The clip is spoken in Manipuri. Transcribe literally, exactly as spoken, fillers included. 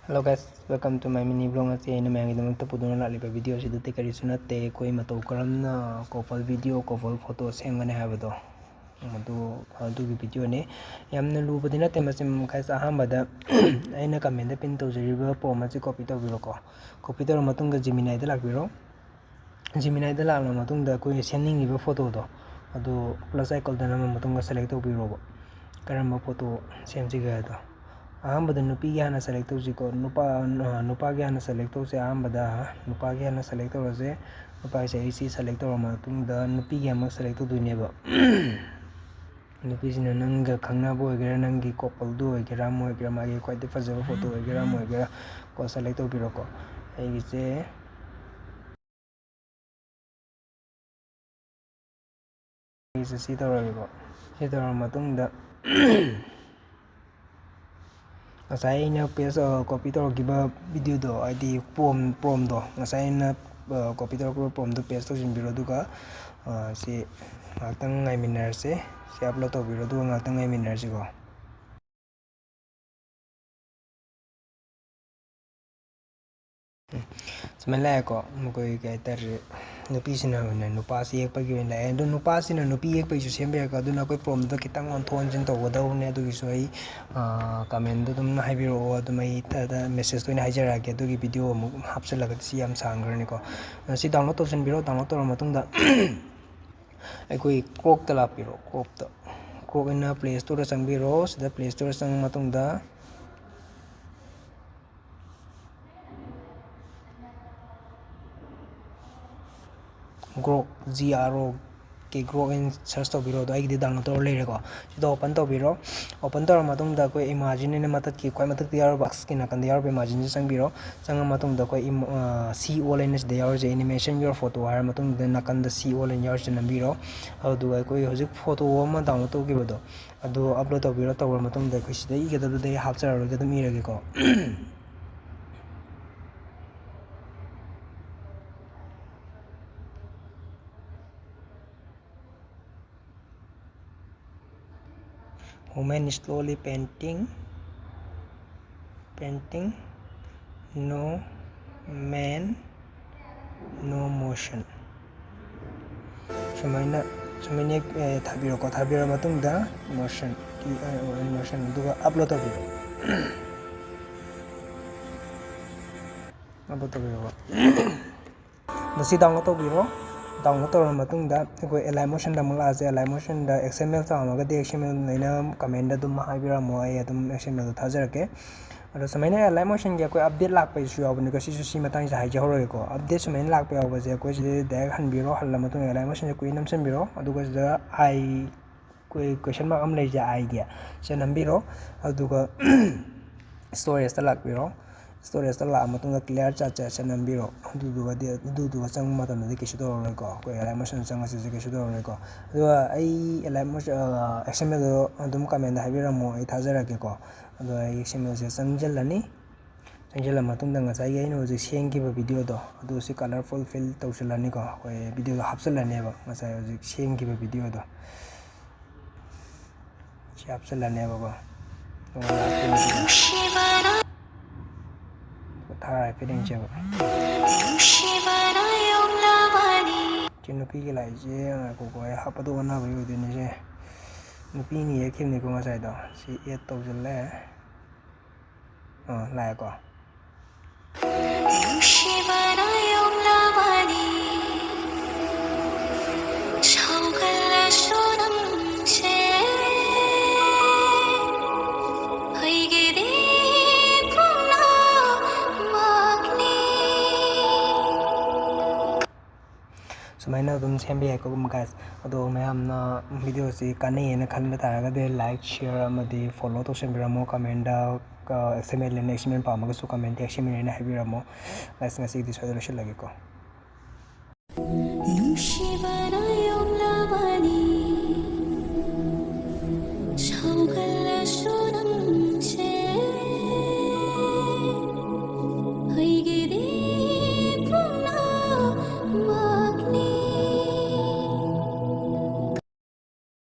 Hello guys, welcome to my mini vlog. ꯉꯁꯤ ꯑꯩꯅ ꯃꯌꯥꯝꯒꯤꯗꯃꯛꯇ ꯄꯨꯗꯨꯅ ꯂꯥꯛꯂꯤꯕ video ꯑꯁꯤꯗꯗꯤ ꯀꯔꯤꯁꯨ ꯅꯠꯇꯦ, ꯑꯩꯈꯣꯏ ꯃꯇꯧ ꯀꯔꯝꯅ couple video, couple photo ꯁꯦꯝꯒꯅꯤ ꯍꯥꯏꯕꯗꯣ, ꯃꯗꯨ, ꯑꯗꯨꯒꯤ videoꯅꯤ꯫ ꯌꯥꯝꯅ ꯂꯨꯕꯗꯤ ꯅꯠꯇꯦ ꯃꯁꯤ꯫ Guys, ꯑꯍꯥꯟꯕꯗ ꯑꯩꯅ commentꯗ pin ꯇꯧꯖꯔꯤꯕ prompt ꯑꯁꯤ copy ꯇꯧꯕꯤꯔꯣꯀꯣ꯫ Copy ꯇꯧꯔ ꯃꯇꯨꯡꯗ Geminiꯗ ꯂꯥꯛꯄꯤꯔꯣ꯫ Geminiꯗ ꯂꯥꯛꯂ ꯃꯇꯨꯡꯗ ꯑꯩꯈꯣꯏ ꯁꯦꯝꯅꯤꯡꯉꯤꯕ photoꯗꯣ ꯑꯗꯨ plus iconꯗ ꯅꯝꯃ ꯃꯇꯨꯡꯗ select ꯇꯧꯕꯤꯔꯣꯕ, ꯀꯔꯝꯕ photo ꯁꯦꯝꯁꯤꯒꯦ ꯍꯥꯏꯗꯣ꯫ ꯑꯍꯥꯟꯕꯗ ꯅꯨꯄꯤꯒꯤ ꯍꯥꯟꯅ select ꯇꯧꯁꯤꯀꯣ꯫ ꯅꯨꯄꯥ, ꯅꯨꯄꯥꯒꯤ ꯍꯥꯟꯅ select ꯇꯧꯁꯦ꯫ ꯑꯍꯥꯟꯕꯗ ꯅꯨꯄꯥꯒꯤ ꯍꯥꯟꯅ select ꯇꯧꯔꯁꯦ꯫ ꯅꯨꯄꯥꯒꯤꯁꯦ ꯑꯩ ꯁꯤ select ꯇꯧꯔ ꯃꯇꯨꯡꯗ ꯅꯨꯄꯤꯒꯤ ꯑꯃ select ꯇꯧꯗꯣꯏꯅꯦꯕ꯫ ꯅꯨꯄꯤꯁꯤꯅ ꯅꯪꯒ ꯈꯪꯅꯕ ꯑꯣꯏꯒꯦꯔꯥ, ꯅꯪꯒꯤ coupleꯗꯨ ꯑꯣꯏꯒꯦꯔꯥ, ꯑꯃ ꯑꯣꯏꯒꯦꯔꯥ, ꯃꯥꯒꯤ ꯈ꯭ꯋꯥꯏꯗꯒꯤ ꯐꯖꯕ photo ꯑꯣꯏꯒꯦꯔꯥ, ꯑꯃ ꯑꯣꯏꯒꯦꯔꯥ ꯀꯣ, select ꯇꯧꯕꯤꯔꯣꯀꯣ꯫ ꯑꯩꯒꯤꯁꯦ ꯑꯩꯁꯦ ꯁꯤ ꯇꯧꯔꯒꯦꯀꯣ꯫ ꯁꯤ ꯇꯧꯔꯕ ꯃꯇꯨꯡꯗ ꯉꯁꯥꯏ ꯑꯩꯅ paste, ꯑ, copy ꯇꯧꯔꯛꯈꯤꯕ videoꯗꯣ, ꯍꯥꯏꯗꯤ prompt, promptꯗꯣ, ꯉꯁꯥꯏ ꯑꯩꯅ, ꯑ, copy ꯇꯧꯔꯛꯈꯤꯕ promptꯗꯣ paste ꯇꯧꯁꯤꯟꯕꯤꯔꯣ, ꯑꯗꯨꯒ, ꯑ, ꯁꯤ ꯉꯥꯏꯍꯥꯛꯇꯪ ꯉꯥꯏꯃꯤꯟꯅꯔꯁꯦ꯫ ꯁꯤ upload ꯇꯧꯕꯤꯔꯣ, ꯑꯗꯨꯒ ꯉꯥꯏꯍꯥꯛꯇꯪ ꯉꯥꯏꯃꯤꯟꯅꯔꯁꯤꯀꯣ꯫ ꯎꯝ, ꯁꯨꯃꯥꯏꯅ ꯂꯥꯛꯑꯦꯀꯣ꯫ ꯃꯈꯣꯏ ꯀꯩ ꯍꯥꯏꯇꯥꯔꯦ, ꯅꯨꯄꯤꯁꯤꯅ ꯑꯣꯏꯅ ꯅꯨꯄꯥꯁꯤ ꯌꯦꯛꯄꯒꯤ ꯑꯣꯏꯅ ꯂꯥꯛꯑꯦ꯫ ꯑꯗꯣ ꯅꯨꯄꯥꯁꯤꯅ ꯅꯨꯄꯤ ꯌꯦꯛꯄꯒꯤꯁꯨ ꯁꯦꯝꯕ ꯌꯥꯏꯀꯣ꯫ ꯑꯗꯨꯅ ꯑꯩꯈꯣꯏ promptꯗ ꯈꯤꯇꯪ ꯑꯣꯟꯊꯣꯛ ꯑꯣꯟꯁꯤꯟ ꯇꯧꯒꯗꯧꯕꯅꯦ꯫ ꯑꯗꯨꯒꯤꯁꯨ ꯑꯩ, ꯑ, commentꯗ ꯑꯗꯨꯝ ꯍꯥꯏꯕꯤꯔꯛꯑꯣ꯫ ꯑꯗꯨꯝ ꯑꯩ ꯊ-, ꯊ-, messageꯇ ꯑꯣꯏꯅ ꯍꯥꯏꯖꯔꯛꯑꯒꯦ꯫ ꯑꯗꯨꯒꯤ video ꯑꯃꯨꯛ ꯍꯥꯞꯆꯤꯜꯂꯒꯗꯤ ꯁꯤ ꯌꯥꯝ ꯁꯥꯡꯈ꯭ꯔꯅꯤꯀꯣ꯫ ꯑ, ꯁꯤ download ꯇꯧꯁꯤꯟꯕꯤꯔꯣ꯫ Download ꯇꯧꯔ ꯃꯇꯨꯡꯗ ꯑꯩꯈꯣꯏ Cromeꯇ ꯂꯥꯛꯄꯤꯔꯣ꯫ Cromeꯇ, Chrome ꯑꯣꯏꯅ Play Storeꯗ ꯆꯪꯕꯤꯔꯣ꯫ ꯁꯤꯗ Play Storeꯗ ꯆꯪꯉ ꯃꯇꯨꯡꯗ Grok, G R O K, Grok ꯑꯣꯏꯅ search ꯇꯧꯕꯤꯔꯣ꯫ ꯑꯗꯣ ꯑꯩꯒꯤꯗꯤ download ꯇꯧꯔ ꯂꯩꯔꯦꯀꯣ꯫ ꯁꯤꯗ open ꯇꯧꯕꯤꯔꯣ꯫ Open ꯇꯧꯔ ꯃꯇꯨꯡꯗ ꯑꯩꯈꯣꯏ imagine ꯑꯅ ꯃꯊꯛꯀꯤ ꯈ꯭ꯋꯥꯏ ꯃꯊꯛꯇ ꯌꯥꯎꯔꯤꯕ boxꯀꯤ ꯅꯥꯀꯟꯗ ꯌꯥꯎꯔꯤꯕ imagineꯁꯤ ꯆꯪꯕꯤꯔꯣ꯫ ꯆꯪꯉ ꯃꯇꯨꯡꯗ ꯑꯩꯈꯣꯏ ꯏꯝ-, ꯑ, see all ꯑꯅ ꯁꯤꯗ ꯌꯥꯎꯔꯤꯁꯦ, animation your photo ꯍꯥꯏꯔ ꯃꯇꯨꯡꯗ ꯅꯥꯀꯟꯗ see all ꯑꯅ ꯌꯥꯎꯔꯤꯁꯦ ꯅꯝꯕꯤꯔꯣ꯫ ꯑꯗꯨꯗꯨꯒ ꯑꯩꯈꯣꯏ ꯍꯧꯖꯤꯛ photo ꯑꯃ download ꯇꯧꯈꯤꯕꯗꯣ ꯑꯗꯨ upload ꯇꯧꯕꯤꯔꯣ꯫ ꯇꯧꯔ ꯃꯇꯨꯡꯗ ꯑꯩꯈꯣꯏ ꯁꯤꯗ ꯏꯒꯗꯕꯗꯨꯗꯤ ꯑꯩ ꯍꯥꯞꯆꯔꯔꯣꯏꯒꯦ, ꯑꯗꯨꯝ ꯏꯔꯒꯦꯀꯣ꯫ Woman slowly painting, painting. No man, no motion. ꯁꯨꯃꯥꯏꯅ ꯁꯨꯃꯥꯏꯅ ꯊꯥꯕꯤꯔꯣꯀꯣ꯫ ꯊꯥꯕꯤꯔ ꯃꯇꯨꯡꯗ emotion, E I O N, emotion, ꯑꯗꯨꯒ ꯑꯞꯂꯣꯗ ꯇꯧꯕꯤꯔꯣ꯫ ꯑꯞꯂꯣꯗ ꯇꯧꯕꯤꯔꯣ꯫ ꯑꯗꯣ ꯁꯤ ꯗꯥꯎꯟꯂꯣꯗ ꯇꯧꯕꯤꯔꯣ꯫ ꯗꯥꯎꯟꯂꯣꯗ ꯇꯧꯔꯕ ꯃꯇꯨꯡꯗ ꯑꯩꯈꯣꯏ ꯑꯦꯂꯥꯏꯟ ꯃꯣꯁꯟꯗ ꯑꯃꯨꯛ ꯂꯥꯛꯑꯁꯦ꯫ ꯑꯦꯂꯥꯏꯟ ꯃꯣꯁꯟꯗ ꯑꯦꯛꯁ ꯑꯦꯝ ꯑꯦꯜ ꯆꯥꯝꯃꯒꯗꯤ ꯑꯦꯛꯁ ꯑꯦꯝ ꯑꯦꯜ ꯂꯩꯅ ꯀꯃꯦꯟꯗ ꯑꯗꯨꯝ ꯍꯥꯏꯕꯤꯔꯝꯃꯣ, ꯑꯩ ꯑꯗꯨꯝ ꯑꯦꯛꯁ ꯑꯦꯝ ꯑꯦꯜꯗꯣ ꯊꯥꯖꯔꯛꯀꯦ꯫ ꯑꯗꯣ ꯁꯨꯃꯥꯏꯅ ꯑꯦꯂꯥꯏꯟ ꯃꯣꯁꯟꯒꯤ ꯑꯩꯈꯣꯏ ꯑꯞꯗꯦꯠ ꯂꯥꯛꯄꯁꯨ ꯌꯥꯎꯕꯅꯤꯀꯣ꯫ ꯁꯤꯁꯨ ꯁꯤ ꯃꯇꯥꯡꯁꯤꯗ ꯍꯥꯏꯖꯍꯧꯔꯒꯦꯀꯣ꯫ ꯑꯞꯗꯦꯠ ꯁꯨꯃꯥꯏꯅ ꯂꯥꯛꯄ ꯌꯥꯎꯕꯁꯦ ꯑꯩꯈꯣꯏ ꯁꯤꯗ ꯗꯥꯏꯔꯦꯛ ꯍꯟꯕꯤꯔꯣ꯫ ꯍꯜꯂ ꯃꯇꯨꯡꯗ ꯑꯦꯂꯥꯏꯟ ꯃꯣꯁꯟꯁꯦ ꯀꯨꯏꯅ ꯅꯝꯁꯤꯟꯕꯤꯔꯣ꯫ ꯑꯗꯨꯒ ꯁꯤꯗ ꯑꯥꯏ, ꯑꯩꯈꯣꯏ ꯀ꯭ꯋꯦꯁꯟ ꯃꯥꯔꯛ ꯑꯃ ꯂꯩꯔꯤꯁꯦ, ꯑꯥꯏꯒꯤ, ꯁꯤꯗ ꯅꯝꯕꯤꯔꯣ꯫ ꯑꯗꯨꯒ ꯁ꯭ꯇꯣꯔꯦꯖꯇ ꯂꯥꯛꯄꯤꯔꯣ꯫ ꯁ꯭ꯇꯣꯔꯦꯖꯇ ꯂꯥꯛꯑ ꯃꯇꯨꯡꯗ ꯀ꯭ꯂꯤꯌꯥꯔ ꯆꯥꯠꯁꯦ ꯁꯤꯗ ꯅꯝꯕꯤꯔꯣ꯫ ꯑꯗꯨꯗꯨꯒꯗꯤ, ꯑꯗꯨꯗꯨꯒ ꯆꯪꯕ ꯃꯇꯝꯗꯗꯤ ꯀꯩꯁꯨ ꯇꯧꯔꯔꯣꯏꯀꯣ꯫ ꯑꯩꯈꯣꯏ ꯑꯦꯂꯥꯏꯟ ꯃꯣꯁꯟ ꯆꯪꯉꯁꯨ ꯀꯩꯁꯨ ꯇꯧꯔꯔꯣꯏꯀꯣ꯫ ꯑꯗꯨꯒ ꯑꯩ ꯑꯦꯂꯥꯏꯟ ꯃꯣꯁꯟ, ꯑꯦꯛꯁ ꯑꯦꯝ ꯑꯦꯜꯗꯣ ꯑꯗꯨꯝ ꯀꯃꯦꯟꯗ ꯍꯥꯏꯕꯤꯔꯝꯃꯣ, ꯑꯩ ꯊꯥꯖꯔꯛꯀꯦꯀꯣ꯫ ꯑꯗꯣ ꯑꯩ ꯑꯦꯛꯁ ꯑꯦꯝ ꯑꯦꯜꯁꯦ ꯆꯪꯁꯤꯜꯂꯅꯤ꯫ ꯆꯪꯁꯤꯜꯂ ꯃꯇꯨꯡꯗ ꯉꯁꯥꯏꯒꯤ ꯑꯩꯅ ꯍꯧꯖꯤꯛ ꯁꯦꯝꯈꯤꯕ ꯚꯤꯗꯤꯑꯣꯗꯣ ꯑꯗꯨ ꯁꯤ ꯀꯂꯔ ꯐꯨꯜ ꯐꯤꯜ ꯇꯧꯁꯤꯜꯂꯅꯤꯀꯣ꯫ ꯑꯩꯈꯣꯏ ꯚꯤꯗꯤꯑꯣꯗꯣ ꯍꯥꯞꯆꯤꯜꯂꯅꯦꯕ, ꯉꯁꯥꯏ ꯍꯧꯖꯤꯛ ꯁꯦꯝꯈꯤꯕ ꯚꯤꯗꯤꯑꯣꯗꯣ ꯁꯤ ꯍꯥꯞꯆꯤꯜꯂꯅꯦꯕꯀꯣ꯫ ꯑꯗꯨꯒ ꯂꯥꯛꯇꯣꯏꯅꯦ ꯁꯤꯗ꯫ ꯊꯥꯔ ꯍꯥꯏꯐꯦꯠ ꯌꯦꯡꯁꯦꯕ꯫ ꯁꯤ ꯅꯨꯄꯤꯒꯤ ꯂꯥꯛꯏꯁꯦ ꯉꯥꯏꯈꯣꯀꯣ, ꯑꯩ ꯍꯥꯞꯄꯗꯣ ꯑꯣꯟꯅꯕꯒꯤ ꯑꯣꯏꯗꯣꯏꯅꯤꯁꯦ꯫ ꯅꯨꯄꯤꯅ ꯌꯦꯛꯈꯤꯕꯅꯤꯀꯣ ꯉꯁꯥꯏꯗꯣ꯫ ꯁꯤ ꯑꯦꯗ ꯇꯧꯁꯤꯜꯂꯦ꯫ ꯑꯥ, ꯂꯥꯛꯑꯦꯀꯣ꯫ ꯅꯨꯡꯁꯤꯕꯅ ꯌꯣꯛꯂꯕꯅꯤ, ꯁꯥꯎꯒꯜꯂꯁꯨ ꯅꯪꯁꯦ, ꯑꯩꯒꯤꯗꯤ ꯄꯨꯝꯅꯃꯛꯅꯤ꯫ ꯁꯨꯃꯥꯏꯅ ꯑꯗꯨꯝ ꯁꯦꯝꯕ ꯌꯥꯏꯀꯣ, ꯒꯥꯏꯁ꯫ ꯑꯗꯣ ꯃꯌꯥꯝꯅ ꯚꯤꯗꯤꯑꯣꯁꯤ ꯀꯥꯟꯅꯩꯌꯦꯅ ꯈꯟꯕ ꯇꯥꯔꯒꯗꯤ ꯂꯥꯏꯛ, ꯁꯤꯌꯔ ꯑꯃꯗꯤ ꯐꯣꯂꯣ ꯇꯧꯁꯟꯕꯤꯔꯝꯃꯣ꯫ ꯀꯃꯦꯟꯗ, ꯑ, X M L N X M L ꯄꯥꯝꯃꯒꯁꯨ ꯀꯃꯦꯟꯗ ꯑꯦꯛꯁ ꯑꯦꯝ ꯑꯦꯜ ꯑꯦꯟ ꯍꯥꯏꯕꯤꯔꯝꯃꯣ꯫ ꯒꯥꯏꯁ, ꯉꯁꯤꯒꯤꯗꯤ ꯁ꯭ꯋꯥꯏꯗ ꯂꯣꯏꯁꯤꯜꯂꯒꯦꯀꯣ꯫ ꯅꯨꯡꯁꯤꯕꯅ ꯌꯣꯛꯂꯕꯅꯤ, ꯁꯥꯎꯒꯜꯂꯁꯨ